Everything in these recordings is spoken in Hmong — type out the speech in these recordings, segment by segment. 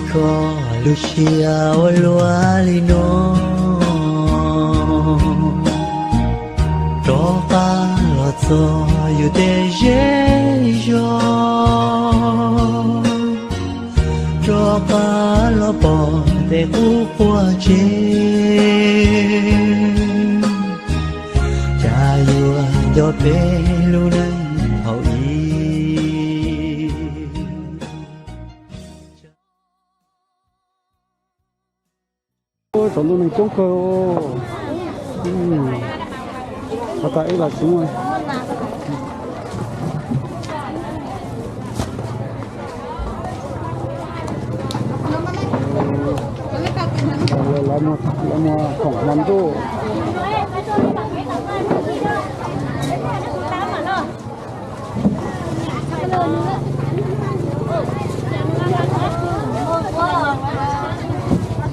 Kho lub siab ua luaj li no, rov qab los txog yus tej zej zos, rov qab los pom tej qub quaj tsev, cas yuav nco peb lub neej thaum ub. Saum ntuj neeg coob kawg. Qhov tas ib los tsis muaj. Lawv muag khoom hmo ntuj.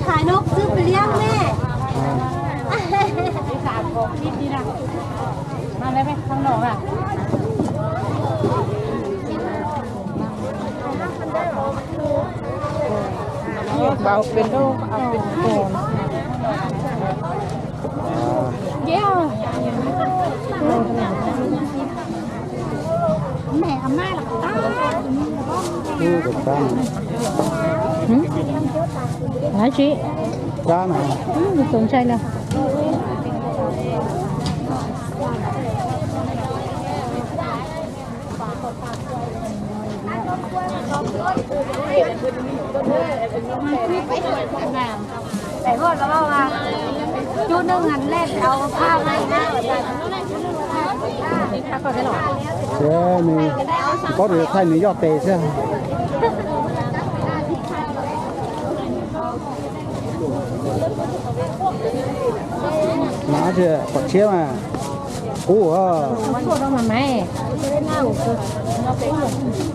Thaiv noj xwb pw liab me. Nói chuyện. Cá này. Ừ, cũng chạy nè. Ua nws paub tias thaij nws yoj tes xwb. Mas tsis pom tshiab mas. Qub.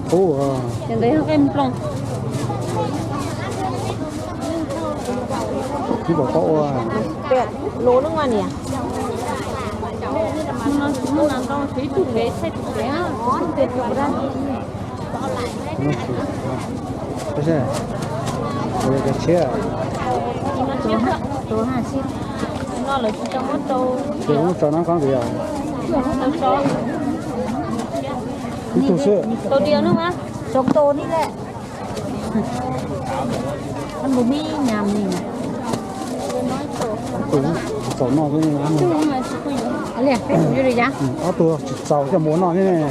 Qub. Tsis pom qab ua. Cov tshiab. Ces muab tso nab qab nqis os. Ib tug xwb. Tau ni lawm. Txaus noj xwb ne. Ob tug tsis txaus coj mus ua noj xwb ne.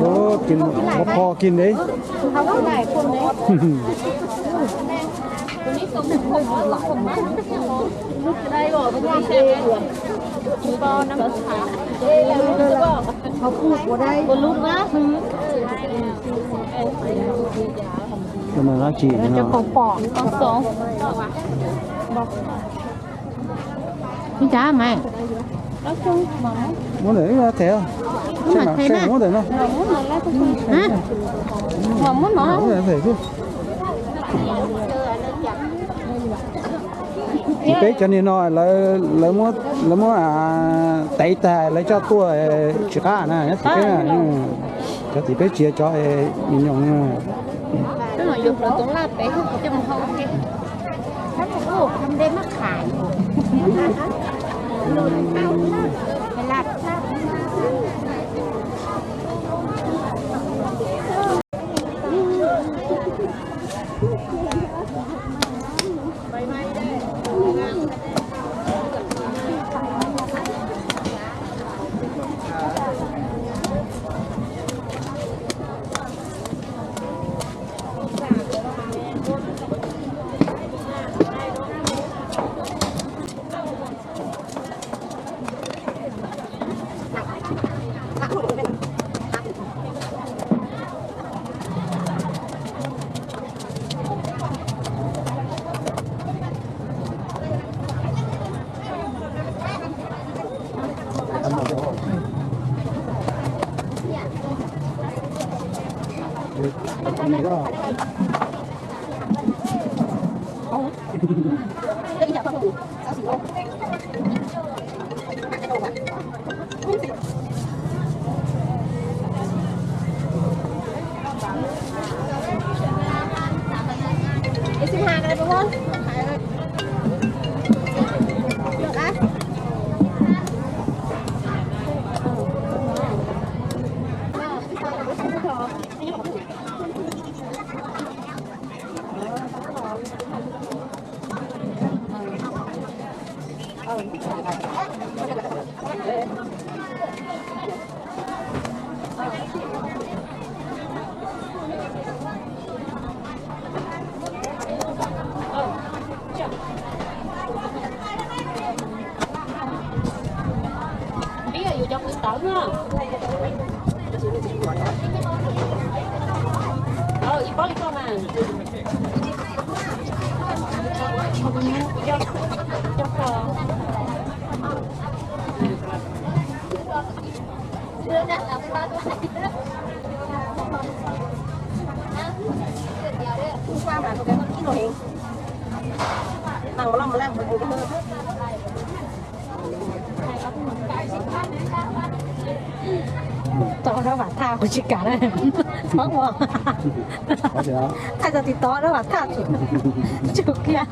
Ua kis, ua pho kis ntev. Cov no dab tsi no? Ib cas mas muab ntawm no them, muab ntawm no. Tim peb cov niag no lawv muab tev tag lawv coj tuaj tsis qab na, nyob tim peb, cov tim peb tsis yog cov me nyuam. Ib pob li koj mas. Tau dab vam thaj kuv tsis kam na. Thaij txog tiv tov dab vam thaj tsum kiag.